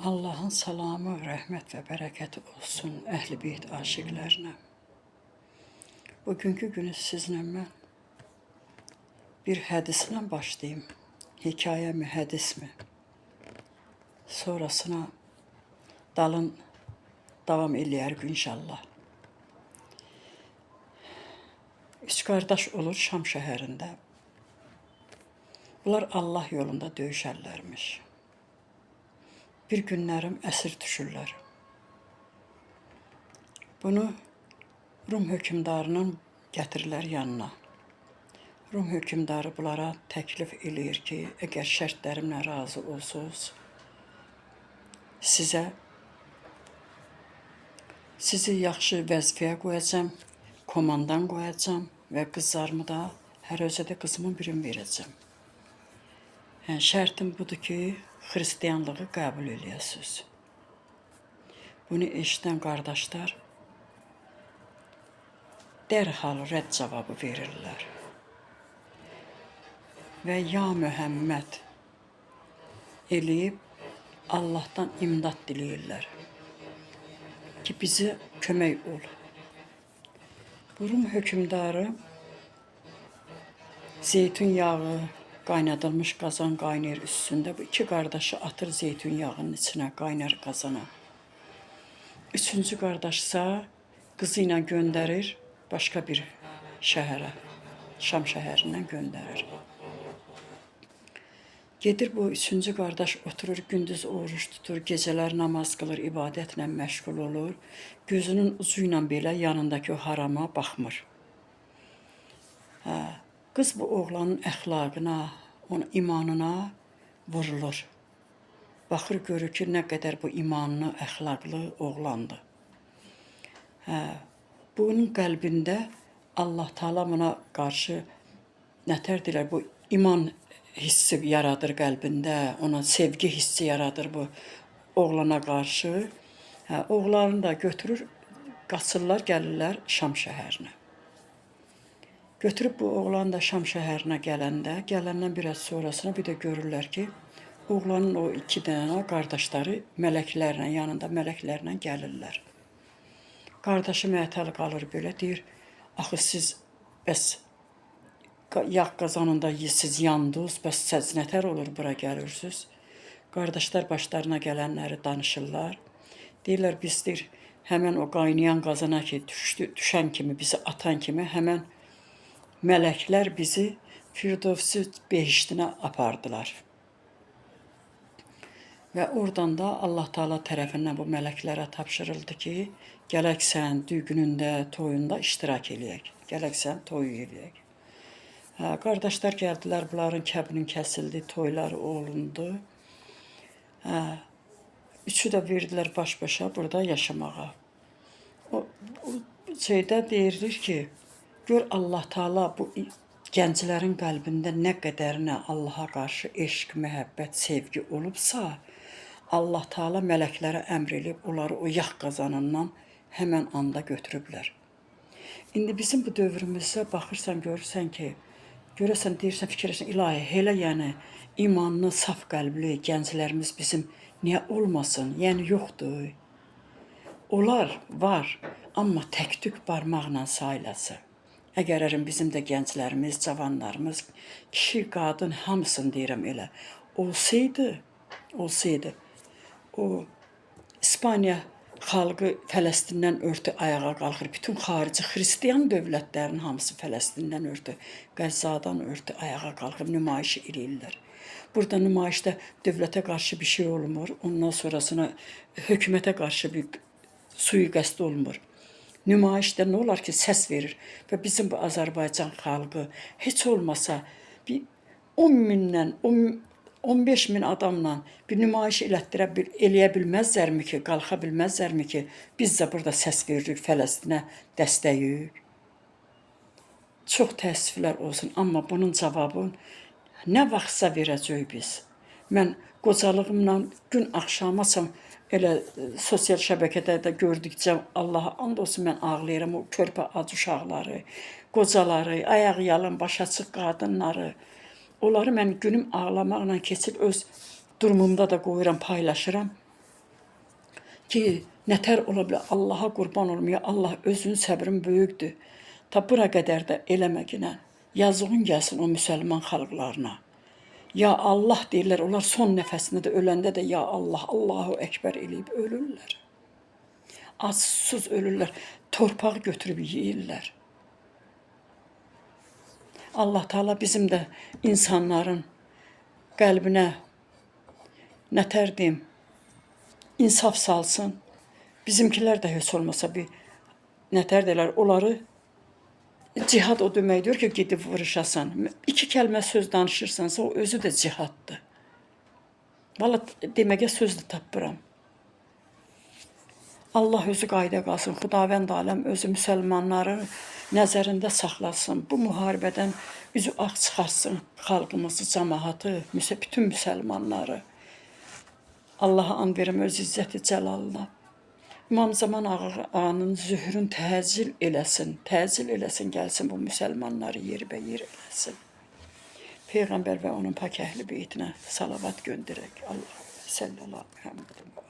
Allahın salamı, rəhmət və bərəkəti olsun Əhl-i Beyt aşiqlərinə. Bugünkü günü sizinlə mən bir hədislə başlayayım. Hekayə mi, hədis mi? Sonrasına dalın davam eləyərik inşallah. Üç qardaş olur Şam şəhərində. Bunlar Allah yolunda döyüşərlərmiş. Bir günlərim əsir düşürlər. Bunu Rum hökmdarının gətirirlər yanına. Rum hökmdarı bunlara təklif eləyir ki, əgər şərtlərimlə razı olsunuz, sizi yaxşı vəzifəyə qoyacağam, komandan qoyacağam və qızlarımı da hər özə də qızımın birini verəcəm. Yəni, şərtim budur ki, xristianlığı qəbul eləyəsiniz. Bunu eşidən qardaşlar dərhal rədd cavabı verirlər. Və ya Məhəmməd eləyib Allahdan imdad diləyirlər ki, bizə kömək ol. Bu Rum hökmdarı zeytun yağı qaynadılmış qazan qaynayır üstündə. Bu iki qardaşı atır zeytun yağının içinə, qaynar qazana. Üçüncü qardaşsa qızı ilə göndərir başqa bir şəhərə, Şam şəhərindən göndərir. Gedir bu üçüncü qardaş oturur, gündüz oruç tutur, gecələr namaz qılır, ibadətlə məşğul olur. Gözünün ucu ilə belə yanındakı o harama baxmır. Hə, qız bu oğlanın əxlaqına, onun imanına vurulur. Baxır, görür ki, nə qədər bu imanlı, əxlaqlı oğlandır. Hə, bunun qəlbində Allah Taala buna qarşı nətər deyirlər, bu iman hissi yaradır qəlbində, ona sevgi hissi yaradır bu oğlana qarşı. Hə, oğlanı da götürür, qaçırlar, gəlirlər Şam şəhərinə. Götürüb bu oğlan da Şam şəhərinə gələndə, gələndən biraz sonrasına bir də görürlər ki, oğlanın o iki dənə qardaşları mələklərlə, yanında mələklərlə gəlirlər. Qardaşı məətəl qalır belə, deyir, axı siz bəs yağ qazanında siz yandınız, bəs siz nətər olur bura gəlirsiniz? Qardaşlar başlarına gələnləri danışırlar. Deyirlər, biz deyir, həmən o qaynayan qazana ki, düşdü, düşən kimi, bizi atan kimi həmən mələklər bizi Firdovsi behiştinə apardılar. Və oradan da Allah Taala tərəfindən bu mələklərə tapşırıldı ki, gələk sən düğünündə, toyunda iştirak eləyək. Gələk sən toyu eləyək. Hə, qardaşlar gəldilər, bunların kəbinin kəsildi, toyları olundu. Hə, üçü də verdilər baş-başa burada yaşamağa. O şeydə deyilir ki, gör Allah Taala bu gənclərin qəlbində nə qədərinə Allaha qarşı eşq, məhəbbət, sevgi olubsa, Allah Taala mələklərə əmr eləyib onları o yağ qazanından həmən anda götürüblər. İndi bizim bu dövrümüzdə baxırsan, görürsən ki, görəsən, deyirsən, fikirləşirsən, ilahi, elə yəni imanlı, saf qəlbli gənclərimiz bizim niyə olmasın? Yəni yoxdur. Onlar var, amma tək-tük barmaqla sayılası. Əgər bizim də gənclərimiz, cavanlarımız, kişi, qadın hamısını deyirəm elə olsaydı, o İspaniya xalqı Fələstindən örtü ayağa qalxır. Bütün xarici xristian dövlətlərinin hamısı Fələstindən örtü, Qəzzadan örtü ayağa qalxıb nümayiş eləyirlər. Burada nümayişdə dövlətə qarşı bir şey olmur. Ondan sonrasına hökumətə qarşı bir sui-qəsd olmur. Nümayişdə nə olar ki, səs verir və bizim bu Azərbaycan xalqı heç olmasa bir 10 mindən, 15 min adamla bir nümayiş eləyə bilməzlərmi ki, qalxa bilməzlərmi ki, biz də burada səs veririk Fələstinə dəstəyik. Çox təəssüflər olsun, amma bunun cavabını nə vaxtsa verəcəyik biz. Mən qocalığımla gün axşamacan elə sosial şəbəkədə də gördükcə Allaha and olsun mən ağlayıram o körpə ac uşaqları, qocaları, ayaq yalın, baş açıq qadınları. Onları mən günüm ağlamaqla keçir öz durumumda da qoyuram, paylaşıram. Ki, nətər ola bilər? Allaha qurban olum, ya Allah özünün səbrin böyükdür. Ta bura qədər də eləməginə. Yazığın gəlsin o müsəlman xalqlarına. Ya Allah deyirlər, onlar son nəfəsində də öləndə də ya Allah, Allahu Əkbər eləyib ölürlər. Ac, susuz ölürlər, torpaq götürüb yeyirlər. Allah Taala bizim də insanların qəlbinə nətər deyim, insaf salsın. Bizimkilər də heç olmasa bir nətər deyirlər, onları cihad o demək deyir ki, gedib vuruşasan. İki kəlmə söz danışırsansa, o özü də cihaddır. Vallahi deməyə söz də tapmıram. Allah özü qayda qalsın, Xudavənd aləm özü müsəlmanları nəzərində saxlasın. Bu müharibədən üzü ağ çıxarsın xalqımızı, cəmaatı, bütün müsəlmanları. Allaha and verim öz izzəti cəlalına. İmam Zaman ağanın zührün təcil eləsin, təcil eləsin, gəlsin bu müsəlmanları yerbəyer eləsin. Peyğəmbər və onun pak əhli beytinə salavat göndərək. Allah sallallahu Muhammed.